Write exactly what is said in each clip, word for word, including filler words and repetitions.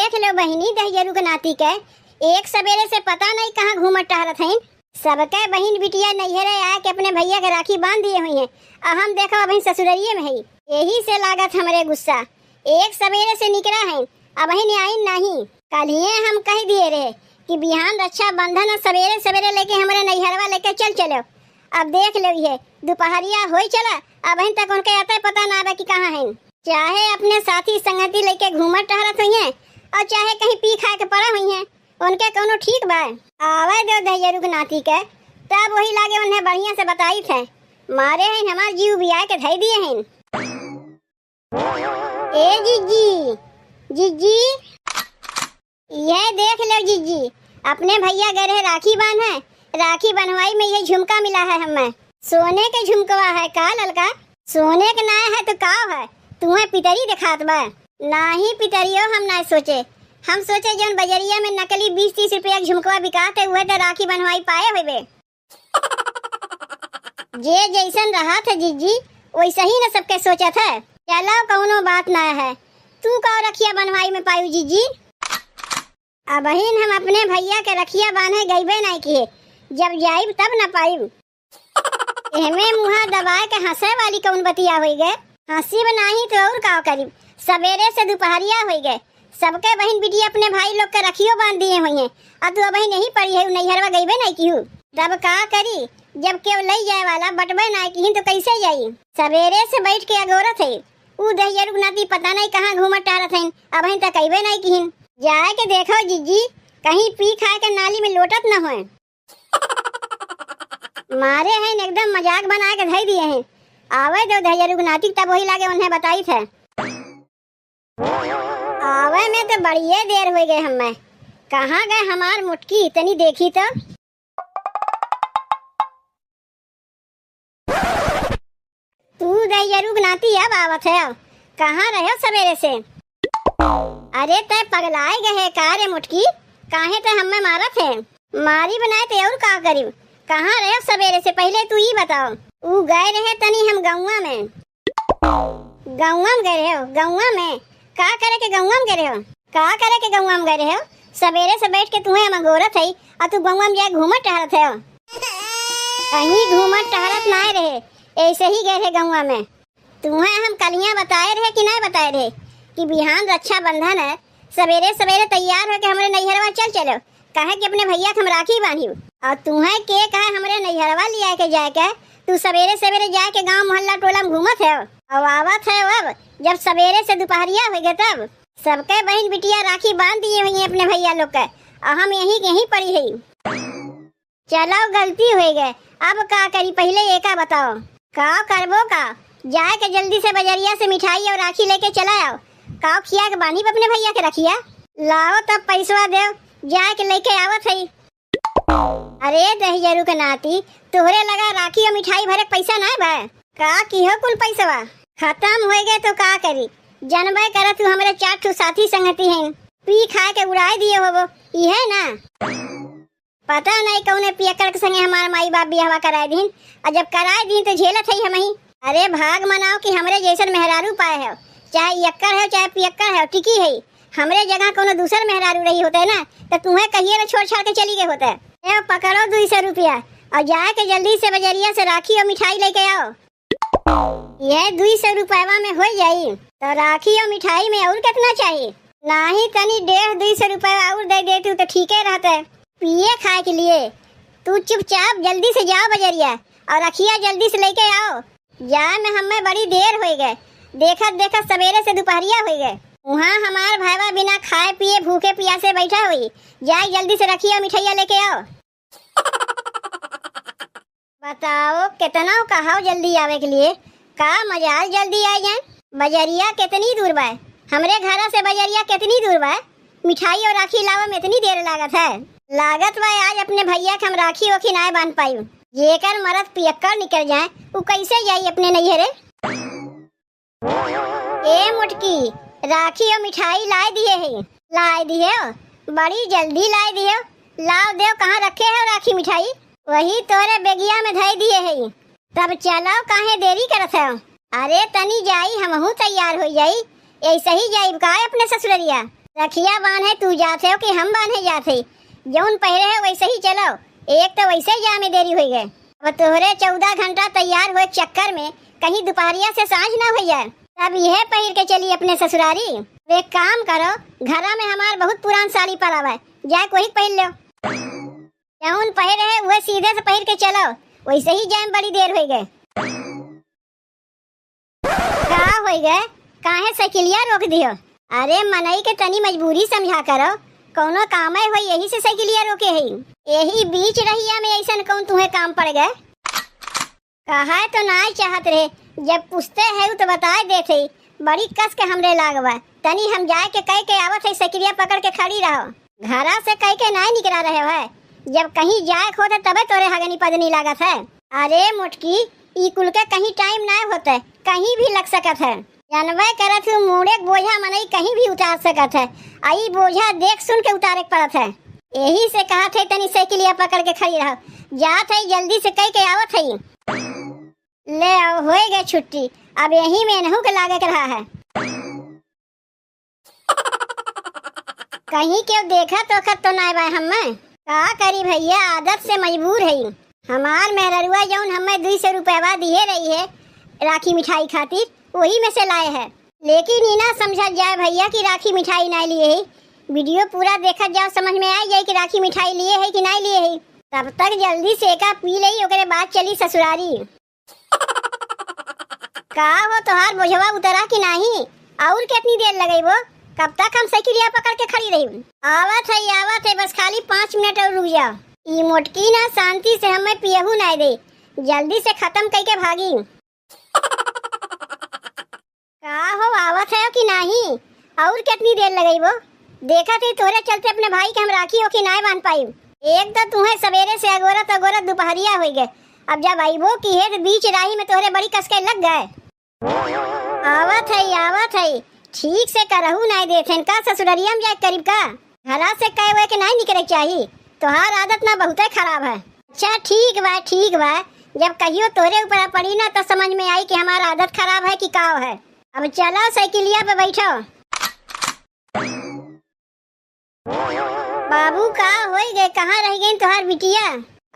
देख लो बहिनी, दहिजरू के नाती के एक सबेरे से पता नहीं कहाँ घूमत टहरत हईन। सबके बहिन बिटिया नैहरे आए के अपने भैया के राखी बांध दिए हुई हैं, आ हम देखो अबहिन ससुररिये में हई। यही से लागत हमरे गुस्सा, एक सबेरे से निकरा हईन, अबहिन आइन नहीं। कलिए हम कह दिए रहे कि बिहान रक्षाबंधन और सबेरे सबेरे लेके हमरे नैहरवा लेके चल चलो। अब देख लो ये दुपहरिया होई चला, अबहिन तक उनके अतः पता ना बा कि कहाँ हईन। चाहे अपने साथी संगति लेके घूमत टहरत हुइहें और चाहे कहीं पी खा के पड़ा हुइहें, उनके कौनो ठीक बा? आवे दो दहिजरू के नाती के, तब वही लागे उन्हें बढ़िया से बताई थे। मारे हैं हमार जीव बिया के धई दिए हैं। ए जिज्जी, जिज्जी, ये देख लो जिज्जी, अपने भैया गए रहे राखी बांधे, राखी बंधवाई में ये झुमका मिला है हमें। सोने के झुमकवा है का ललका? सोने के ना है तो का है? तुम्हें पितरी दिखात बा। नाही पितरियो हम ना सोचे, हम सोचे जौन बजरिया में नकली बीस तीस रुपया के झुमकवा बिकात है, उहे तो राखी बंधवाई पाए होबे। जे जैसन रहत है जिज्जी, वैसे ही न सबके सोचत है। चलो कौनो बात ना है, तू का रखिया बंधवाई में पायू जिज्जी? अबहिन हम अपने भैया के रखिया बांधे गईबे नहीं किहे, जब जाइब तब न पाइब। एहमे मुहा दबाए के हंसे वाली कौन बतिया होई गए? हंसीब नाही तो और का करीब? सबेरे से दुपहरिया होई गए, सबके बहिन बिटिया अपने भाई लोग के रखियो बांध दिए हुई हैं, और तू अबहिन यहीं पड़ी है, नैहरवा गईबे नहीं किहू। तब का करी, जब केव लई जाए वाला बटबे नहीं किहिन तो कैसे जाई? सबेरे से बैठ के अगोरत है, ऊ दहिजरू के नाती पता नहीं कहाँ घूमत टहरत हैं, अबहिन तक अइबे नहीं किहिन। जाए के देखो जिज्जी, कहीं पी खा के नाली में लोटत न होए। मारे हैं एकदम मजाक बना के धई दिए हैं। आवे दो दहिजरू के नाती, तब वही लागे उन्हें बताई थे। आवे में तो बड़िए देर हो गए हमें। कहाँ गए हमार मुटकी, इतनी देखी तो। तू दहिजरू के नाती अब आवत है, कहाँ रहे सबेरे से? अरे तै पगलाए गए है का रे मुटकी, काहे तै हमें मारत है? मारी बनाए ते और का करी? कहाँ रहे सबेरे से, पहले तू ई बताओ। ऊ गए रहे तनी हम गौवा में। गौवा में गए रहे हो? गौवा में का करे के? गौवा में गए रहे हो? का करे के गौवा में गए रहे हो? सबेरे से बैठ के तुहें हम अगोरत है और तू गौवा में जाए घूमत टहरत है। कहीं घूमत टहरत ना रहे, ऐसे ही गए रहे गौवा में। तुहें हम कलियां बताए रहे कि नहीं बताए रहे कि बिहान रक्षाबंधन है, सबेरे सबेरे तैयार होके हमरे नैहरवा चल चलो, काहे कि अपने भैया के हम राखी बांधिब। और तुहें के कहे हमरे नैहरवा लिया के जाए के, तू सबेरे सबेरे जाए के गांव मोहल्ला टोला में घूमत है और आवत है अब, जब सबेरे से दुपहरिया हो गए तब। सबके बहन बिटिया राखी बांध दिए हुई हैं अपने भैया लोग के, और हम यहीं के यहीं पड़ी है। चलो गलती हो गए, अब का करी, पहले ये का बताओ। का करबो का, जाए के जल्दी से बजरिया से मिठाई और राखी लेके चला आओ। का खिया के बानी अपने भैया के रखिया। लाओ तब पैसवा दे, जाए के लेके आवत है। अरे दहिजरू के नाती, तोहरे लगा राखी और मिठाई भरे के पैसा ना बा? का किहो कुल पैसवा खत्म हो गए तो का करी? जनबे कर तू हमरे चार ठो साथी संगती हैं, पी खा के उड़ाए दिए होबो, इहे ना? पता नहीं कौने पियक्कड़ के संगे हमार माई बाप बियाहवा कराए दीन, और जब कराए दीन तो झेलत है हम ही। अरे भाग मनाओ कि हमरे जैसन मेहरारू पाए हो, चाहे यक्कड़ हो चाहे पियक्कड़ हो, टिकी है। हमरे जगह कौनो दूसर मेहरारू रही होते ना, तो तुम्हें कहिए ना छोड़ छाड़ के चली गए होते। ए पकड़ो दुई सौ रुपया और जाए के जल्दी से बजरिया से राखी और मिठाई लेके आओ। ये दुई सौ रुपयवा में हो जाई, तो राखी और मिठाई में और कितना चाहिए? नाही तनी डेढ़ दुई सौ रुपया और दे देतू तो ठीके रहते पिए खाए के लिए। तू चुपचाप जल्दी से जाओ बजरिया और रखिया जल्दी से लेके आओ। जाए में हमें बड़ी देर हो गए, देखत देखत सवेरे से दुपहरिया हो गए। वहाँ हमार भाईवा बिना खाए पिए भूखे पियासे बैठा हुई। जाए जल्दी से रखिया मिठाइया लेके आओ। बताओ, केतना कहाओ जल्दी आवे के लिए, का मजाल जल्दी आ जाए? बजरिया केतनी दूर बा? हमरे घरा से बजरिया केतनी दूर बा? मिठाई और राखी लावे में इतनी देर लागत है? लागत बा आज अपने भैया के हम राखी ओखी नाय बांध पाई। जेकर मरद पियक्कड़ निकल जाए, उ कैसे जाई अपने नैहरे? ए मोटकी, राखी और मिठाई लाए दिए है। लाए दिए हो? बड़ी जल्दी लाए दिए हो। लाओ देव, कहाँ रखे हो राखी मिठाई? वही तोरे बेगिया में धई दिए है। तब चलो, काहे देरी करत हो? अरे तनी जाई, हमहू तैयार हो जाई। ऐसे ही जाइब का अपने ससुररिया? रखिया बान्हे तू जात हो कि हम बान्हे जात है? जौन पहिरे है वैसे ही चलो, एक तो वैसे ही जाए में देरी होइ गए। अब तोहरे चौदह घंटा तैयार होए के चक्कर में कहीं दोपहरिया से साँझ ना होइ जाए, तब यह पहिर के चली अपने ससुरारी। अब एक काम करो, घरा में हमार बहुत पुरान साड़ी पड़ा है, जाए कोही पहिर लो। जौन पहिरे है वह सीधे से पहिर के चलो, वैसे ही जाए में बड़ी देर होइ गए। का होइ गए? काहे साइकिलिया रोक दियो? अरे मनई के तनी मजबूरी समझा करो, कौनो कामे होई यही से साइकिलिया रोके है। यही बीच रहिया में ऐसन कौन तुम्हें काम पड़ गए? कहा तो नाय चाहत रहे, जब पूछते है तो बताए देत है। बड़ी कस के हमरे लागवा, तनी हम जाए के कह के आवत है, साइकिलिया पकड़ के खड़ी रहो। घरा से कह के नाय निकला रहे है, जब कहीं जाए के होते तबे तोरे हगनी पदनी लागत है। अरे मोटकी, ई कुल के कहीं टाइम नाय होते, कहीं भी लग सकत है। जानबे करत हूँ, मूड़े के बोझा मनई कहीं भी उतार सकत है, आ ई बोझा देख सुन के उतारे के पड़त है। यही से कहत है तनी साइकिलिया पकड़ के खड़ी रहो, जात है जल्दी से कह के आवत है। ले आओ, होए गए छुट्टी, अब यही में इनहू के लागे के रहा है। कहीं केहू देखत ओखत तो नाय बा हम्मे? का करी भैया, आदत से मजबूर है। हमार मेहररुआ जौन हम्मे दुई सौ रुपयवा दिए रही है राखी मिठाई खातिर, वही में से लाए है। लेकिन ई ना समझल जाए भैया कि राखी मिठाई ना लिए है। वीडियो पूरा देखत जाओ, समझ में आ जाए कि राखी मिठाई लिए है कि ना लिए है। तब तक जल्दी से एका पी लेई, ओकरे बाद चली ससुरारी। का हो, तोहार बोझवा उतरा कि नाही? और कितनी देर लगेबो? कब तक हम साइकिलिया पकड़ के खड़ी रही? आवत है, आवत है, बस खाली पाँच मिनट और रुक जा। ई मोटकी ना शांति से हमें पियहू ना दे, जल्दी से खत्म करके भागी। का हो, आवत है कि नाही? और कितनी देर लगेबो? देखत ही तोहरे चलते अपने भाई के हम राखी ओखी नाय बांध पाई। एक तो तुहे सवेरे से अगोरत अगोरत दोपहरिया होइ गए, अब जब अइबो की है तो बीच राही में तोहरे बड़ी कसके लग गए। आवत है, आवत है, ठीक से करहू नाय देत हैं का? ससुररिया में जाए करीब का? घरा से कहे हुए के नाय निकले के चाही। तोहार आदत ना बहुते खराब है। अच्छा ठीक बा, ठीक बा, जब कहियो तोरे ऊपर पड़ी ना तो समझ में आई कि हमार आदत खराब है कि काव है। अब चलो साइकिलिया पे बैठो। बाबू का होई गए, कहाँ रह गई तोहार बिटिया?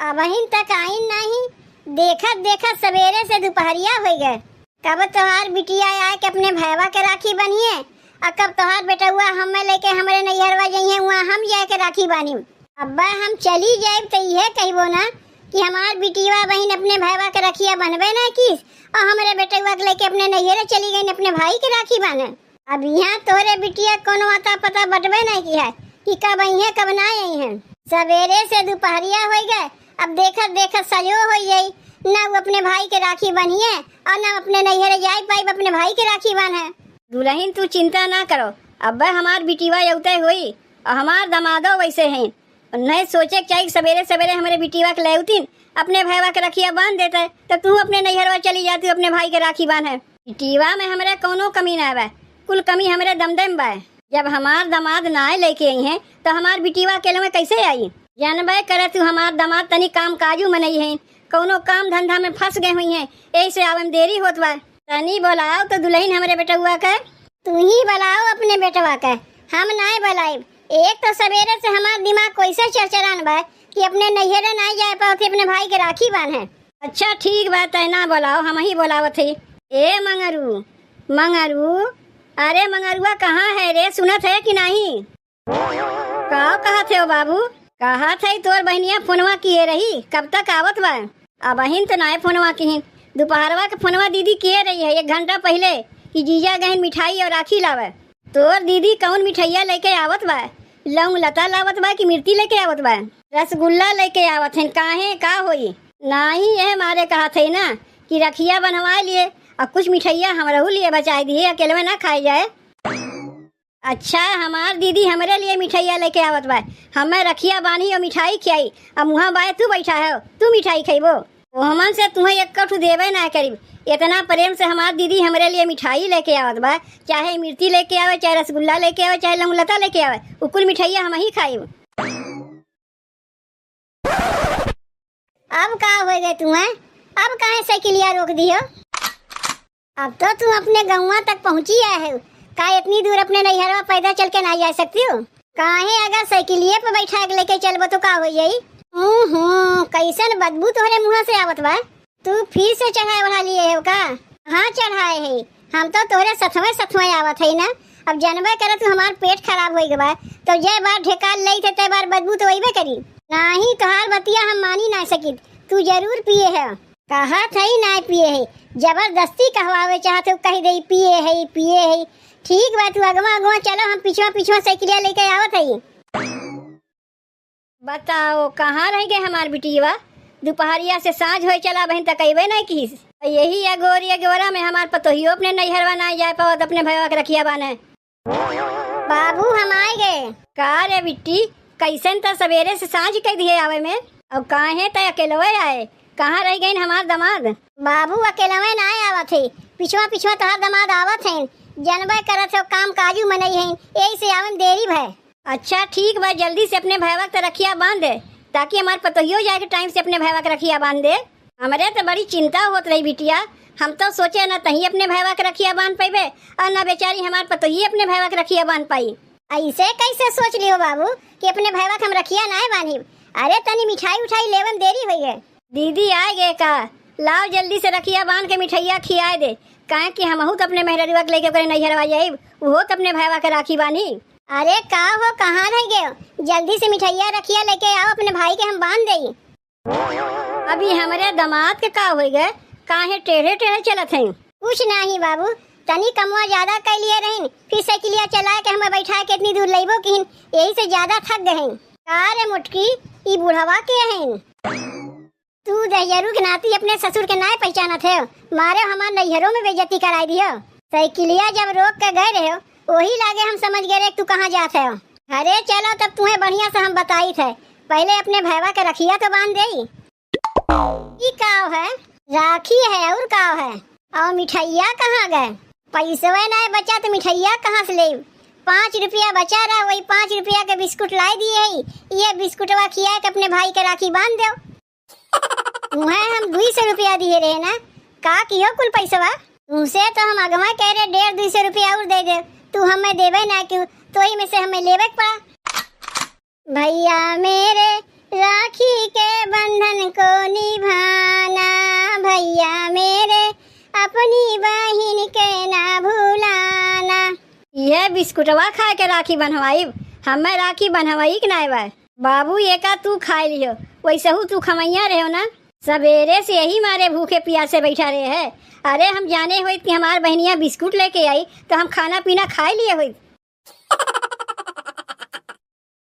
अबहिन तक आइन नाही। देखत देखत सवेरे से दोपहरिया होई गए। कब तोहार बिटिया आए के अपने भैवा के राखी बनिए, आ कब तोहार बेटउआ हमें लेके हमरे नैहरवा जइहे, वहाँ हम जाए के राखी बानी। अब्बा हम चली जाइब त इहे कहिबो ना कि हमार बिटिया बहिन अपने भैवा के रखिया बनबे ना किस, और हमरे बेटउआ के लेके अपने नैहरे चली गई अपने भाई के राखी बांधे। अब यहाँ तोहरे बिटिया कोनो आता पता बटबे नहीं की है कि कब आई है कब ना आई है। सवेरे से दोपहरिया होई गए, अब देखत देखत सजो होई जाई, ना वो अपने भाई के राखी बनिए और ना अपने नैहरे जाए पाइब अपने भाई के राखी बांधे। दुलहिन तू चिंता ना करो, अब्बे हमार बिटिवा यौते होई और हमार दमादो वैसे हैं। नहीं सोचे के चाहिए कि सवेरे सवेरे हमरे बिटिवा के लेउतीन, अपने भैवा के रखिया बांध देते, तो तू अपने नैहरवा चली जाती, अपने भाई के राखी बांधे। बिटिवा में हमरे कौनो कमी ना बा, कुल कमी हमरे दमदे में बा। जब हमार दामाद नाय लेके आई हैं, तो हमार बिटिवा अकेले में कैसे आई? जानबे करे तू, हमार दामाद तनी काम काजू में नहीं है, कौनो काम धंधा में फंस गए हुई हैं, यही से आवे में देरी होत बा। तनी बोलाओ तो दुलहिन हमरे बेटउआ के। तू ही बोलाओ अपने बेटवा के, हम नाय बोलाइब। एक तो सवेरे से हमार दिमाग कैसे चरचरान बा कि अपने नैहरे नाय जाए पावत ही अपने भाई के राखी बांधे। अच्छा ठीक बा, तै ना बोलाओ, हम ही बोलावत ही। ए मंगरू, मंगरू, अरे मंगरुआ कहाँ है रे, सुनत है कि नहीं? का कहत है बाबू? कहत है तोर बहनिया फोनवा किए रही, कब तक आवत बा? अबहिन तो नाय फोनवा किहिन, दोपहरवा के फोनवा दीदी किए रही है एक घंटा पहले कि जीजा गहिन मिठाई और राखी लावे। तोर दीदी कौन मिठाइया लेके आवत बा? लौंग लता लावत बा कि मिर्ती लेके आवत बा? रसगुल्ला लेके आवत हैं, काहे का होई? नाही, यह मारे कहत है ना कि रखिया बंधवा लिए और कुछ मिठाइया हमरहू लिए बचाए दिए, अकेले में ना खाए जाए। अच्छा, हमार दीदी हमरे लिए मिठाइया लेके आवत बा, हमें रखिया बांधी और मिठाई खियाई, अब मुँहा बाए तू बैठा है, तू मिठाई खइबो? ओहमन से तुहें एक कठू देबे ना करीब। इतना प्रेम से हमार दीदी हमरे लिए मिठाई लेके आवत बा, चाहे मिर्ची लेके आवे, चाहे रसगुल्ला लेके आवे, चाहे लौंगलता लेके आवे, उ कुल मिठाइया हम ही खाइब। अब का हो गए तुहें? अब काहे साइकिलिया रोक दियो? अब तो तू अपने गौवा तक पहुँची आए हो, का इतनी दूर अपने नैहरवा पैदल चल के ना जा सकती हो? काहे, अगर साइकिलिए पे बैठा के लेके चलबो तो का हो जाई? हम्म, हम्म, कैसन बदबू तोहरे मुँह से आवत बा? तू फिर से चढ़ाए बढ़ा लिए हो का? हाँ, चढ़ाए है। हम तो तोहरे सथवे सथवे आवत है ना। अब जनबे करे तू हमार पेट खराब होई गवा, तो जय बार ढेकाल लई थे, तय बार बदबू तो अइबे करी। नाही, तोहार बतिया हम मानी ना सकित, तू जरूर पिए है। कहत है ना पिए है, जबरदस्ती कहवावे चाहत हो, कह दे पिए है, पिए है। ठीक बा, तू अगवा अगवा चलो, हम पिछवा पिछवा साइकिलिया लेके आवत है। बताओ, कहाँ रह गए हमार बिटिया? दुपहरिया से साँझ होए चला, बहिन तक अइबे नहीं किस। यही अगोरी अगोरा में हमार पतोहियो अपने नैहरवा ना जाए पावत, अपने भैया के रखिया बाने। बाबू, हम आए गए। का रे बिट्टी, कैसन त सवेरे से साँझ कह दिए आवे में? और काहे त अकेलवे आए? कहाँ रह गइन हमार दामाद? बाबू, अकेलवे ना आवत है, पिछवा पिछवा तोहार दामाद आवत हैं। जनबे करत हो, काम काजू मनई हैं, यही से आवे में देरी भय। अच्छा ठीक बा, जल्दी से अपने भैया के रखिया बांध दे, ताकि हमार पतोहियो जाए के टाइम से अपने भैया के रखिया बांध दे। हमरे तो बड़ी चिंता होत रही बिटिया, हम तो सोचे न तही अपने भैया के रखिया बांध पइबे और न बेचारी हमार पतोही अपने भैया के रखिया बांध पाई। ऐसे कैसे सोच लियो बाबू कि अपने भैया के हम रखिया नाय बांधी? अरे तनी मिठाई उठाई लेवे में देरी होई है। दीदी आ गए का? लाओ जल्दी से रखिया बांध के मिठाइया खियाए दे, काहे कि हमहू तो अपने मेहररुआ के लेके ओकरे नैहरवा जाइब, उहो तो अपने भैया के राखी बांधी। अरे का हो, कहाँ रह गए? जल्दी से मिठाइया रखिया लेके आओ, अपने भाई के हम बांध देई। अभी हमरे दामाद के का होई गए, काहे टेढ़े टेढ़े चलत हैं? कुछ नाही बाबू, तनी कमवा ज्यादा कर लिए रहिन, फिर साइकिलिया चला के हमें बैठा के इतनी दूर लइबो किहिन, यही से ज्यादा थक गए हैं। का रे मोटकी, ई बुढ़वा के हैं? तू दहियरू के नाती अपने ससुर के नाय पहचानत है, मारे हमार नैहरों में बेइज्जती कराई दियो। साइकिलिया जब रोक के गए रहे, वही लागे हम समझ गए रहे तू कहाँ जात है। अरे चलो तब तुम्हें बढ़िया से हम बताई थे, पहले अपने भैया के रखिया तो बांध देई। ई काव है? राखी है और काव है? और मिठाइया कहाँ गए? पैसवे नाय बचा तो मिठाइया कहाँ से लेब? पाँच रुपया बचा रहा, वही पाँच रुपया के बिस्कुट लाई दिए है, ये बिस्कुटवा खिया के अपने भाई के राखी बांध दो। तुम्हें हम दुई सौ रुपया दिए रहे ना, का किहो कुल पैसवा? तुमसे तो हम अगवा कह रहे डेढ़ दुई सौ रुपया और दे दे, तू हमें देवे ना क्यों, तो ही में से हमें लेवे के पड़ा। भैया मेरे राखी के बंधन को निभाना, भैया मेरे अपनी बहिन के ना भुलाना। ये बिस्कुटवा खा के राखी बंधवाई, हमें राखी बंधवाई के नाय बा। बाबू, एका तू खाए लियो, वैसहू तू खमैया रहो ना, सवेरे से यही मारे भूखे प्यासे बैठा रहे है। अरे, हम जाने होइत कि हमार बहनिया बिस्कुट लेके आई, तो हम खाना पीना खाए लिए होइत।